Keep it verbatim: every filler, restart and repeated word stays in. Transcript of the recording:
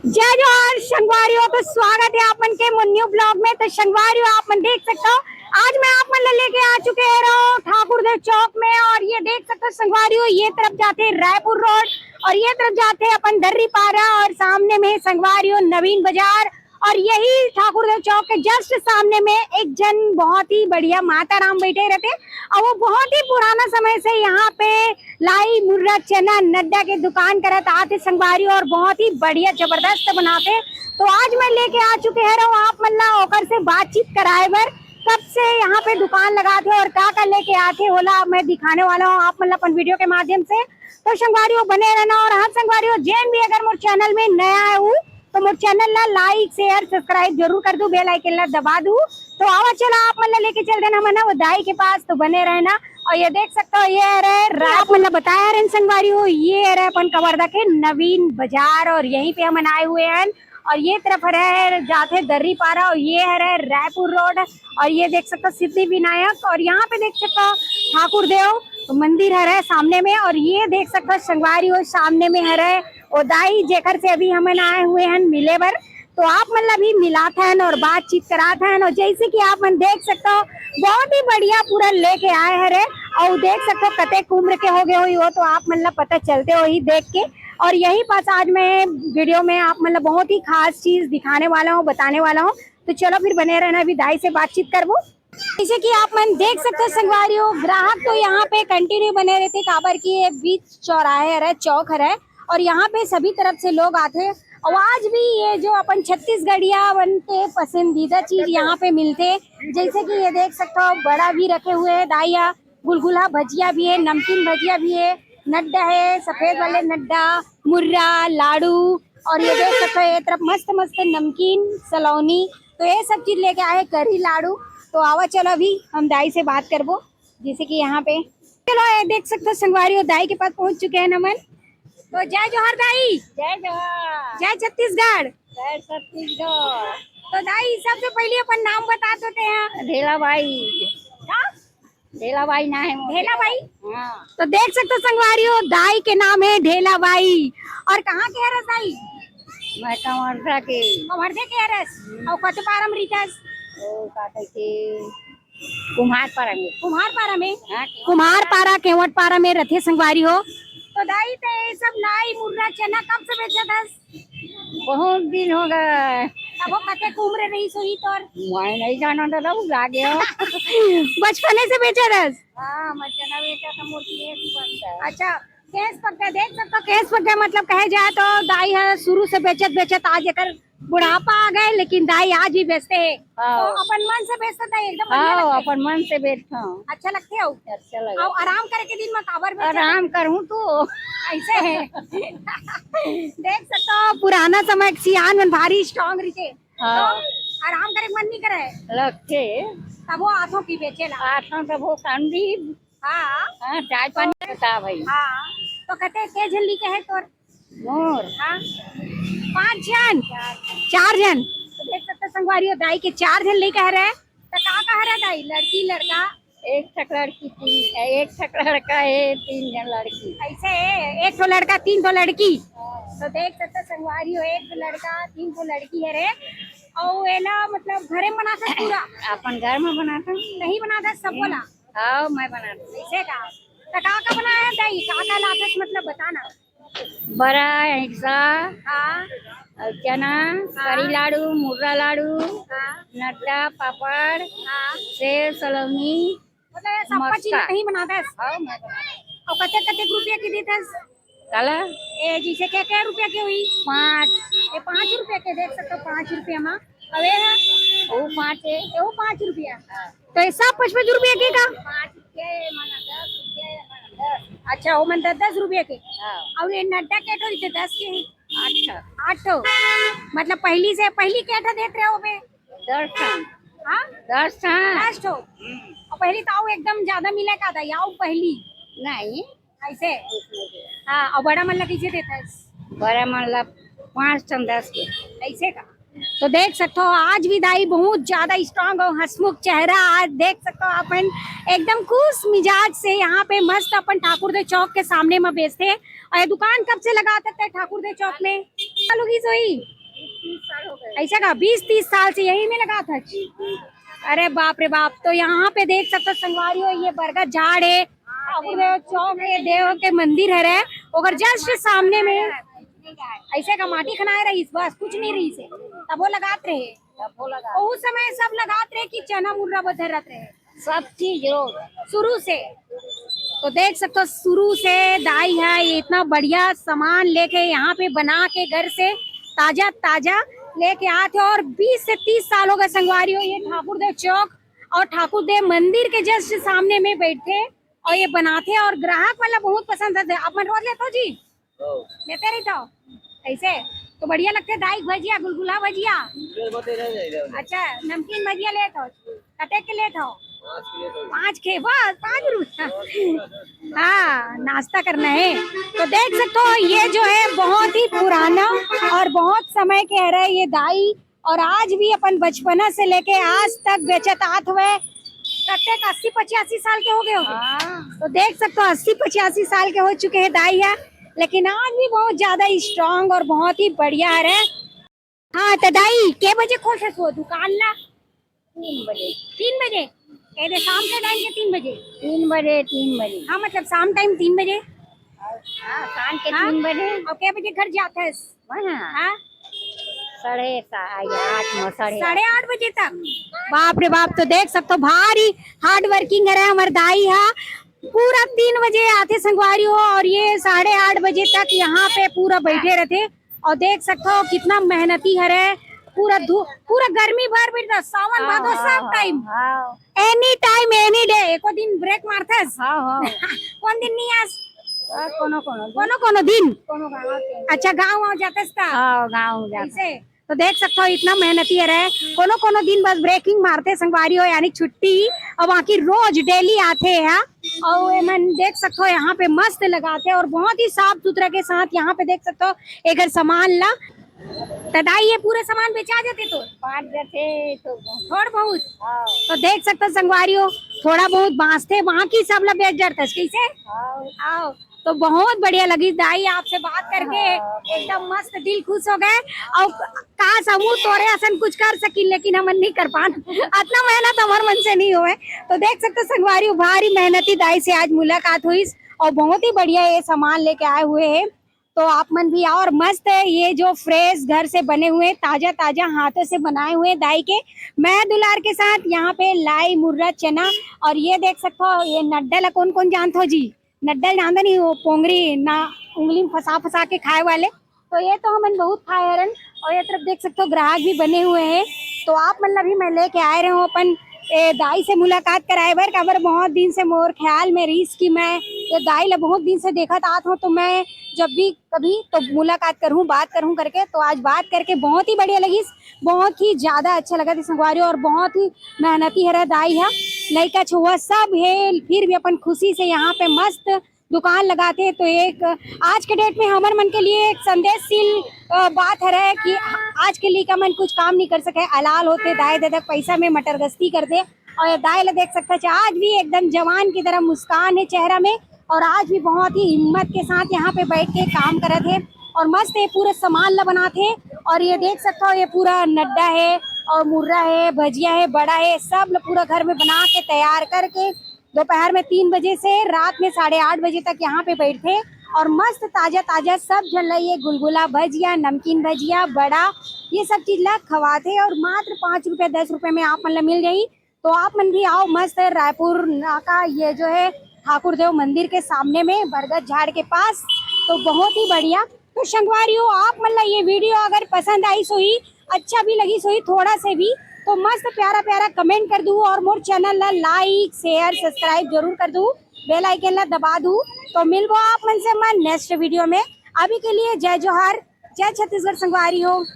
जय जोहार संगवारी हो, तो स्वागत हे आप मन के मोर new vlog में। तो संगवारी हो, आप मन देख सकत हो, आज मैं आप मन ला लेके आ चुके हरंव ठाकुर देव चौक में। और ये देख सकत हो संगवारी हो, ये तरफ जाथे रायपुर रोड और ये तरफ जाथे अपन दर्रीपारा और सामने में संगवारी हो नवीन बाजार। और यही ठाकुर देव चौक के just सामने में एक झन बहुत ही बढ़िया माता राम बइठे रहिथे और वो बहुत ही पुराना समय से यहाँ पे लाई, मुर्रा, चना, नड्डा के दुकान करत आथे संगवारी हो, और बहुत ही बढ़िया जबरदस्त बनाथे। तो आज मैं लेके आ चुके हरंव आप मन ला ओकर से बातचीत कराए बर, कब से यहाँ पे दुकान लगाथे और का का लेके आथे, ओला मैं दिखाने वाला हूँ आप मन ला अपन video के माध्यम से। तो संगवारी हो बने रहना। और हाँ संगवारी हो, जेन भी अगर मोर channel में नया आए हो तो मोर channel ला like, share, subscribe जरूर कर दू, bell icon ला दबा दू। तो आवा चला आप मन ला लेके चलथन हमन ह वो दाई के पास, तो बने रहना। और ये देख सकत हो, ये हरे रा-, आप मन ला बताए रहेन संगवारी हो, ये हरे अपन कवर्धा के नवीन बाजार और यहीं पे हमन आए हुए हैं। और ये तरफ हरे जाथे दर्रीपारा और ये हरे रायपुर रोड। और ये देख सकत हो सिद्धि विनायक और यहाँ पे देख सकत हो ठाकुर देव मंदिर हरे सामने में। और ये देख सकत हो संगवारी हो सामने में हरे ओ दाई जेकर से अभी हमन आए हुए हैं मिले बर। तो आप मन ला भी मिलात हन और बातचीत करात हन। और जैसे कि आप मन देख सकत हो, बहुत ही बढ़िया पूरा लेके आए हरे। और देख सकत हो कतेक उम्र के हो गए होही वो तो आप मन ला पता चलते होही देख के। और यही पास आज मैं video में आप मन ला बहुत ही खास चीज दिखाने वाला हूँ, बताने वाला हूँ। तो चलो फिर बने रहना, अभी दाई से बातचीत करबो। जैसे कि आप मन देख सकत हो संगवारी हो, ग्राहक तो यहाँ पे continue बने रहिथे, काबर कि ये बीच चौराहे हरे, चौक हरे, और यहाँ पे सभी तरफ से लोग आथे। और आज भी ये जो अपन छत्तीसगढ़िया मन के पसंदीदा चीज यहाँ पे मिलथे, जैसे कि ये देख सकत हो बड़ा भी रखे हुए हे दाई ह, गुलगुला भजिया भी हे, नमकीन भजिया भी हे, नड्डा हे, सफेद वाले नड्डा, मुर्रा, लाडू, और ये देख सकत हो ये तरफ मस्त मस्त नमकीन, सलौनी, तो ये सब चीज लेके आए हे, करी लाडू। तो आवा चलो अभी हम दाई से बात करबो, जैसे कि यहाँ पे चलो ये देख सकत हो संगवारी हो दाई के पास पहुँच चुके हैं हमन। तो जय जोहार दाई। जय जोहार। जय छत्तीसगढ़। जय छत्तीसगढ़। तो दाई सबसे पहले अपन नाम बता देते हैं। ढेला बाई। का? ढेला बाई ना हे मोर। ढेला बाई? हाँ। तो देख सकत हो संगवारी हो दाई के नाम हे ढेला बाई। और कहाँ के हरस दाई? मैं कवर्धा के। कवर्धा के हरस। और कत पारा म रहिथस? ओ का कहिथे कुम्हार पारा में। कुम्हार पारा में? हाँ, कुम्हार पारा, केवट पारा में रथे संगवारी हो। तो दाई ते ये सब लाई, मुर्रा, चना कब से बेचत हस? बहुत दिन हो गए। तब वो कतेक उम्र रहिस होही तोर? मैं नहीं जाना दादा, भुला गया। बचपने से बेचत हस? हाँ, मैं चना बेचा था, मोटी एक बन गया। अच्छा, केस पक गया, देख सकत हो, केस पक गया, मतलब कहे जाए तो दाई ह शुरू से बेचत बेचत आज एकर बुढ़ापा आ गए, लेकिन दाई आज भी बेचते हैं। हाँ। तो अपन मन से बेचते दाई, एकदम बढ़िया हाँ, लगते हैं। अपन मन से बेचता हूँ। अच्छा लगते हो? अच्छा लगे। और आराम करे के दिन में काबर बेचते? आराम करूँ तो। ऐसे है। देख सकत हो, पुराना समय के सियान मन भारी strong रहिथे। हाँ। तो आराम करे के मन नहीं करे? लगथे। तब वो आथो की बेचे ला। आथो तब वो कांदी। हाँ। हाँ, चाय पानी होता भाई। हाँ। तो कते के झन लइका हे तोर? मोर? हाँ। पाँच झन? चार झन। तो देख सकत हो संगवारी हो, दाई के चार झन लइका हरे। तो का का हरे दाई? लड़की, लड़का? एक ठक लड़की, तीन, एक ठक लड़का हे, तीन झन लड़की। ऐसे हे, एक ठो लड़का, तीन ठो लड़की। तो देख सकत हो संगवारी हो, एक ठो लड़का, तीन ठो लड़की हरे। अउ एला मतलब घरे म बनाथस पूरा? अपन घर म बनाथन। नहीं बनाथस सबो ला? हाँ, मैं बनाथन। ऐसे का? तो का का बनाए हे दाई? का का लाथस मतलब बता ना। बरा, हिंसा, हाँ। अउ चना, हाँ। करी लाडू, मुर्रा लाडू, हाँ। नड्डा, पापड़, हाँ। सेव, सलोनी, मतलब ये सब मक्का। चीज नहीं बनाथस? हाँ, मैं बनाथन। अउ कतेक कतेक रुपया के देथस? काला? ए, जैसे के, के रुपया के होही? पाँच। ये पाँच रुपया के, देख सकत हो, पाँच रुपया मा। अउ ये हे? वो पाँच हे। ये वो पाँच रुपया। हाँ। तो ये सब पाँच पाँच रुपया के का? पाँच के, माना दस के, माना दस। अच्छा, वो मन दस दस रुपया के। हाँ। अउ ये नड्डा के ठो रहिथे दस के? आठ ठो। आठ ठो। मतलब पहली से, पहली के ठो देत रहे हो बे? दस ठन। हाँ? दस ठन। दस ठो। हम्म। अउ पहली तो अउ एकदम ज्यादा मिले का था, या अउ पहली? नहीं। ऐसे? हाँ, अउ बड़ा मन ला कइसे देथस? बड़ा मन ला पाँच ठन दस के। ऐसे का? तो देख सकत हो, आज भी दाई बहुत ज्यादा strong अउ हंसमुख चेहरा। आज देख सकत हो, अपन एकदम खुश मिजाज से यहाँ पे मस्त अपन ठाकुर देव चौक के सामने में बेचथे। अउ ये दुकान कब से लगाथस ते ठाकुर देव चौक में? चालू की सोई? ऐसा का बीस तीस साल से यही में लगा था जी। अरे बाप रे बाप। तो यहाँ पे देख सकते हो संगवारी हो, ये बरगद झाड़ है, ठाकुर देव चौक है, देव के मंदिर हरे, ओकर जस्ट सामने में ऐसे का माटी खनाए रहिस, बस कुछ नहीं रहिस हे, तब वो लगात रहे। तो उस समय सब लगात रहे कि चना मुर्रा बधरत रहे। सब चीज रोज। शुरू से। तो देख सकते हो शुरू से दाई है, ये इतना बढ़िया सामान लेके यहाँ पे बना के घर से ताजा ताजा लेके आते हो। और बीस से तीस साल हो गए संगवारी हो, ये ठाकुर देव चौक और ठाकुर देव मंदिर के जस्ट सामने में बैठे और ये बनाते हैं और ग्राहक वाला बहुत पसंद आते हैं। आप मन रोज लेते हो जी? लेते रहिथव ऐसे? तो बढ़िया लगथे दाई भजिया, गुलगुला भजिया। अच्छा, नमकीन भजिया लेथव? कतेक के लेथव? पाँच के, बस पाँच रुपया। हाँ, नाश्ता करना है। तो देख सकते हो, ये जो है बहुत ही पुराना और बहुत समय के हरे ये दाई, और आज भी अपन बचपना से लेके आज तक बेचत आत हुए। कतेक अस्सी पचासी साल के हो गए हो? हाँ। तो देख सकते हो, अस्सी पचासी साल के हो चुके हैं दाई है, लेकिन आज भी बहुत ज्यादा स्ट्रांग और बहुत ही बढ़िया है। हाँ, तो दाई, के बजे खोलथस वो दुकान ला? तीन बजे। तीन बजे? ए दे, शाम के टाइम के तीन बजे? तीन बजे, तीन बजे। हाँ, मतलब शाम टाइम तीन बजे। हाँ, शाम के हाँ? तीन बजे। और के बजे घर जाथस? वहाँ? हाँ? साढ़े सा-, आठ, नौ, साढ़े आठ। साढ़े आठ बजे तक। बाप रे बाप। तो देख सकते हो, भारी हार्ड वर्किंग हरे हमर दाई हा। पूरा तीन बजे आथे संगवारी हो, और ये साढ़े आठ बजे तक यहाँ पे पूरा बैठे रहते। और देख सकते हो कितना मेहनती हरे, पूरा धू-, पूरा गर्मी भर बैठता, सावन हाँ, भादो हाँ, सब हाँ, टाइम। हाँ। Any time, any day, एको दिन ब्रेक मारथस? हाँ, हाँ। कौन दिन नहीं आस? हाँ, कोनो, कोनो दिन। कोनो, कोनो दिन? कोनो गाँव के। अच्छा, गाँव, गाँव जाथस ता? हाँ, गाँव जाथस। ऐसे? तो देख सकते हो इतना मेहनती हरे, कोनो, कोनो दिन बस ब्रेकिंग मारथे संगवारी हो, यानी छुट्टी, और बाकी रोज डेली आथे यहाँ। और ये मन देख सकते हो यहाँ पे मस्त लगाथे और बहुत ही साफ सुथरा के साथ यहाँ पे देख सकते हो एकर सामान ला। त दाई, ये पूरा सामान बेचा जाथे तो? बांट जाथे तो बहुत। थोड़ बहुत? हाँ। तो देख सकते हो संगवारी हो, थोड़ा बहुत बांचथे, बाकी सब ला बेच डरथस, कैसे? हाँ। आओ, तो बहुत बढ़िया लगी दाई आपसे बात करके, हाँ। एकदम मस्त, दिल खुश हो गए। और काश हमू तोरे असन कुछ कर सकिन, लेकिन हमन नहीं कर पान, अतना मेहनत हमर मन से नहीं होए। तो देख सकते हो संगवारी हो, भारी मेहनती दाई से आज मुलाकात हुई और बहुत ही बढ़िया ये सामान लेके आए हुए हैं। तो आप मन भी आओ और मस्त है ये जो फ्रेश घर से बने हुए, ताजा ताजा हाथों से बनाए हुए दाई के मया दुलार के साथ यहाँ पे लाई, मुर्रा, चना। और ये देख सकते हो ये नड्डा ला कौन कौन जानत हो जी? नड्डा जानता नहीं, वो पोंगरी ना उंगली में फंसा फंसा के खाए वाले। तो ये तो हमन बहुत खाए हरन। और ये तरफ देख सकते हो ग्राहक भी बने हुए हैं। तो आप मन ला भी मैं लेके आए रहे हूँ अपन ए, दाई से मुलाकात कराए बर, काबर बहुत दिन से मोर ख्याल में रहीस कि मैं ये दाई ला बहुत दिन से देखत आत हूँ, तो मैं जब भी कभी तो मुलाकात करहूँ, बात करहूँ करके। तो आज बात करके बहुत ही बढ़िया लगिस, बहुत ही ज्यादा अच्छा लगा थी संगवारी, और बहुत ही मेहनती हरे दाई हा। लइका छुआ सब है, फिर भी अपन खुशी से यहाँ पे मस्त दुकान लगाथे। तो एक आज के डेट में हमर मन के लिए एक संदेशशील, अ, बात हरे कि आज के लइका मन कुछ काम नहीं कर सके, अलाल होथे, दाई ददा के पैसा में मटरगस्ती करथे। और ये दाई ला देख सकते हैं, आज भी एकदम जवान की तरह मुस्कान है चेहरा में, और आज भी बहुत ही हिम्मत के साथ यहाँ पे बैठ के काम करत है और मस्त ये पूरा सामान ला बनाथे। और ये देख सकते हो, ये पूरा नड्डा है और मुर्रा है, भजिया है, बड़ा है, सब ला पूरा घर में बना के तैयार करके दोपहर में तीन बजे से रात में साढ़े आठ बजे तक यहाँ पे बैठथे और मस्त ताजा ताजा सब झन ला ये गुलगुला भजिया, नमकीन भजिया, बड़ा, ये सब चीज ला खवाथे और मात्र पाँच रुपया, दस रुपया में आप मन ला मिल जाही। तो आप मन भी आओ, मस्त है रायपुर नाका, ये जो है ठाकुर देव मंदिर के सामने में बरगद झाड़ के पास। तो बहुत ही बढ़िया। तो संगवारी हो, आप मन ला ये वीडियो अगर पसंद आइस होही, अच्छा भी लगिस होही थोड़ा से भी, तो मस्त प्यारा प्यारा कमेंट कर दू और मोर चैनल ला लाइक, शेयर, सब्सक्राइब जरूर कर दू, बेल आइकन ला दबा दू। तो मिलबो आप मन से मैं नेक्स्ट वीडियो में। अभी के लिए जय जोहार, जय छत्तीसगढ़ संगवारी हो।